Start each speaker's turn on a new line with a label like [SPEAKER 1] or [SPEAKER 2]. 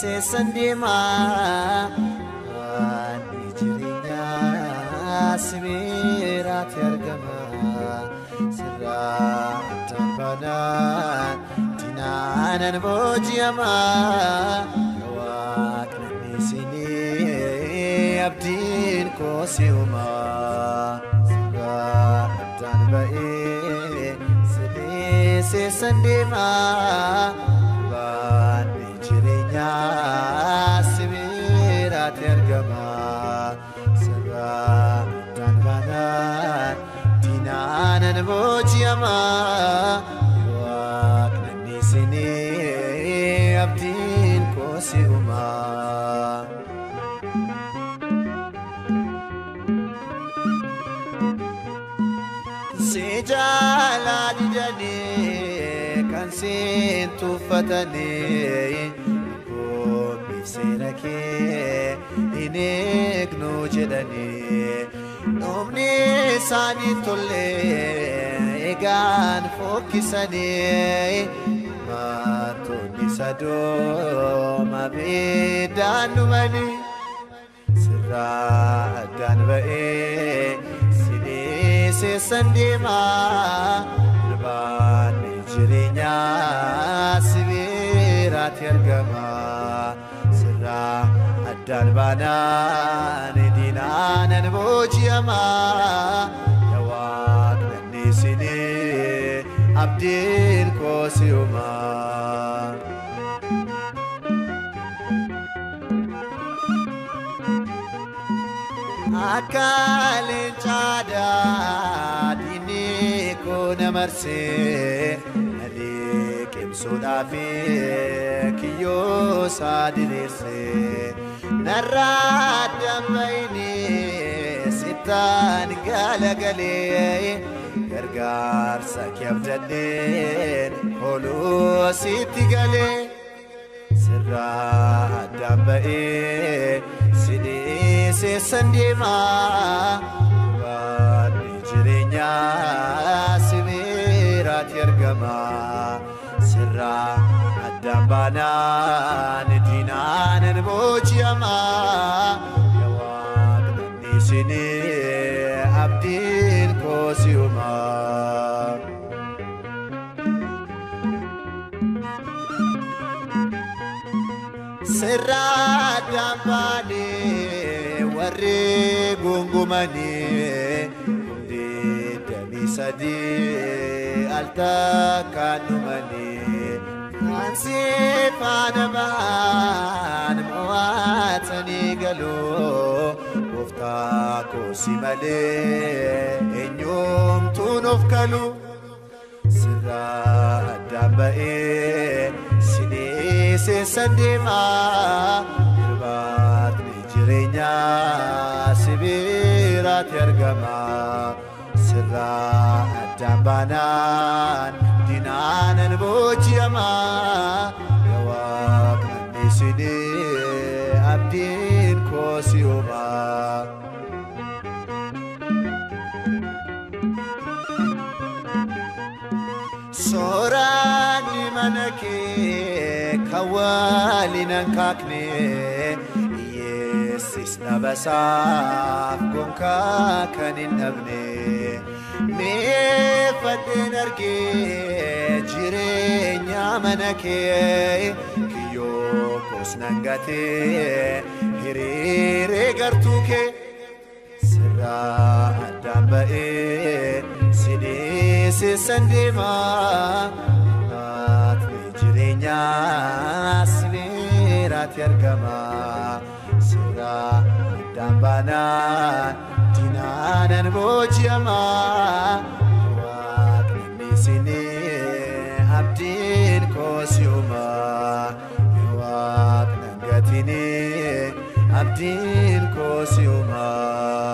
[SPEAKER 1] dhiisee deemaa Baanni jireenyaa si biraatti argama Sirraa addaan baanaan diinaan booji'ama Waaqni dhiisinee abdiin koo si uuma Sirraa addaan ba'ee si dhiisee deemaa Baanni jireenyaa si biraatti argama Sirraa addaan baanaan diinaan booji'ama Waaqni dhiisinee abdiin koo si uuma. Si jaalaa didanii kan siin tuffatanii Abboommi seera kee hin eegnu jedhanii Dhumni isaanii tollee eegaan fokkisanii Maatonni Sodooma abiddaan dhumanii Sirraa addaan ba'ee si dhiisee deemaa Baanni jireenyaa si biraatti argama Sirraa addaan baanaan diinaan booji'ama Yaa Waaqni dhiisinee abdiin koo si uuma. Akka leencaa diinni koo na marsee na liqimsuudhaaf kiyyoo isaa diriirsee narraa addaan ba'inee sittaan galagalee gargaarsa kee abdadheen ooluu sitti galee Sirraa addaan ba'ee si dhiisee deemaa Baanni jireenyaa si biraatti argama Sirraa addaan baanaan diinaan booji'ama Yaa Waaqni dhiisinee abdiin koo si uuma. Sirraa addaan baanee warri gungumanii 23 al takkaan dhumanii Kan si faana ba'an mo'atanii galuu Gooftaa koo si malee eenyumtuu nuuf galu Sirraa addaan ba'ee si dhiisee deemaa Irbaatni jireenyaa si biraatti argama Sirraa addaan baanaan diinaan booji'ama Yaa Waaqni dhiisinee abdiin koo si uuma. Sooraan mana kee kan waliin hin kaakne Hiyyeessis dhabasaaf gonkaa kan hin dhabne Mee fadheen argee jireenya mana kee Kiyyoo koos nan gatee hiriiree gartuu kee Sirraa addaan ba'ee si dhiisee deemaa Baatni jireenyaa si biraatti argama Sirraa addaan baanaan diinaan booji'ama Waaqni dhiisinee abdiin koo si uuma Waaqni gatinee abdiin koo si uuma.